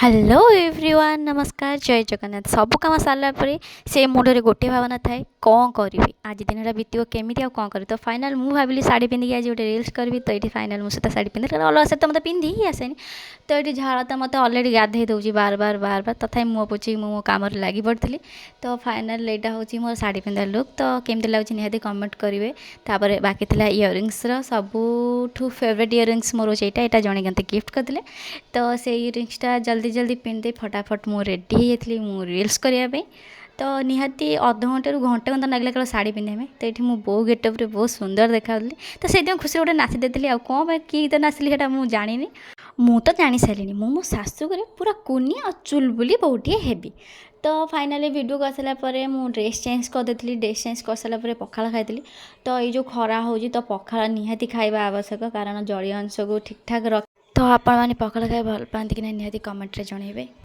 Hello everyone, ନମସ୍କାର, ଜୟ ଜଗନ୍ନାଥ। ସବୁ କାମ ସାରିଲା ପରେ ସେ ମୁଣ୍ଡରେ ଗୋଟିଏ ଭାବନା ଥାଏ, କ'ଣ କରିବି, ଆଜି ଦିନଟା ବିତିବ କେମିତି ଆଉ କ'ଣ କରିବି? ତ ଫାଇନାଲ୍ ମୁଁ ଭାବିଲି ଶାଢ଼ୀ ପିନ୍ଧିକି ଆଜି ଗୋଟେ ରିଲ୍ସ କରିବି। ତ ଏଇଠି ଫାଇନାଲ୍ ମୁଁ ସହିତ ଶାଢ଼ୀ ପିନ୍ଧି, କାରଣ ଅଲଗା ଶାଢ଼ୀ ତ ମୋତେ ପିନ୍ଧି ହିଁ ଆସେନି। ତ ଏଇଠି ଝାଳ ତ ମୋତେ ଅଲରେଡ଼ି ଗାଧେଇ ଦେଉଛି ବାର ବାର ବାର ବାର, ତଥାପି ମୁହଁ ପୋଛିକି ମୁଁ ମୋ କାମରେ ଲାଗି ପଡ଼ିଥିଲି। ତ ଫାଇନାଲ୍ ଏଇଟା ହେଉଛି ମୋର ଶାଢ଼ୀ ପିନ୍ଧା ଲୁକ୍। ତ କେମିତି ଲାଗୁଛି ନିହାତି କମେଣ୍ଟ କରିବେ। ତାପରେ ବାକି ଥିଲା ଇୟରିଙ୍ଗସର, ସବୁଠୁ ଫେଭରେଟ୍ ଇୟରିଙ୍ଗସ୍ ମୋର ହେଉଛି ଏଇଟା। ଏଇଟା ଜଣେ ମୋତେ ଗିଫ୍ଟ କରିଥିଲେ। ତ ସେଇ ଇୟରିଙ୍ଗସଟା ଜଲ୍ଦି ଜଲ୍ଦି ପିନ୍ଧିଦେଇ ଫଟାଫଟ ମୁଁ ରେଡ଼ି ହେଇଯାଇଥିଲି ମୁଁ ରିଲ୍ସ କରିବା ପାଇଁ। ତ ନିହାତି ଅଧଘଣ୍ଟାରୁ ଘଣ୍ଟେ ଘଣ୍ଟା ଲାଗିଲା କେବଳ ଶାଢ଼ୀ ପିନ୍ଧିବା ପାଇଁ। ତ ଏଇଠି ମୁଁ ବୋଉ ଗେଟଅପ୍ରେ ବହୁତ ସୁନ୍ଦର ଦେଖାଯାଉଥିଲି, ତ ସେଇଥିପାଇଁ ଖୁସିରେ ଗୋଟେ ନାଚି ଦେଇଥିଲି। ଆଉ କ'ଣ ପାଇଁ କି ଗୀତ ନାଚିଲି ସେଇଟା ମୁଁ ଜାଣିନି। ମୁଁ ତ ଜାଣିସାରିଲିଣି, ମୁଁ ମୋ ଶାଶୁଘରେ ପୁରା କୁନି ଆଉ ଚୁଲବୁଲି ବୋହୂଟିଏ ହେବି। ତ ଫାଇନାଲି ଭିଡ଼ିଓ କରିସାରିଲା ପରେ ମୁଁ ଡ୍ରେସ୍ ଚେଞ୍ଜ କରିଦେଇଥିଲି। ଡ୍ରେସ୍ ଚେଞ୍ଜ କରିସାରିଲା ପରେ ପଖାଳ ଖାଇଥିଲି। ତ ଏଇ ଯେଉଁ ଖରା ହେଉଛି, ତ ପଖାଳ ନିହାତି ଖାଇବା ଆବଶ୍ୟକ, କାରଣ ଜଳୀୟ ଅଂଶକୁ ଠିକ୍ଠାକ୍ ରଖ। ତ ଆପଣମାନେ ପଖାଳ ଖାଇବା ଭଲ ପାଆନ୍ତି କି ନାହିଁ, ନିହାତି କମେଣ୍ଟରେ ଜଣାଇବେ।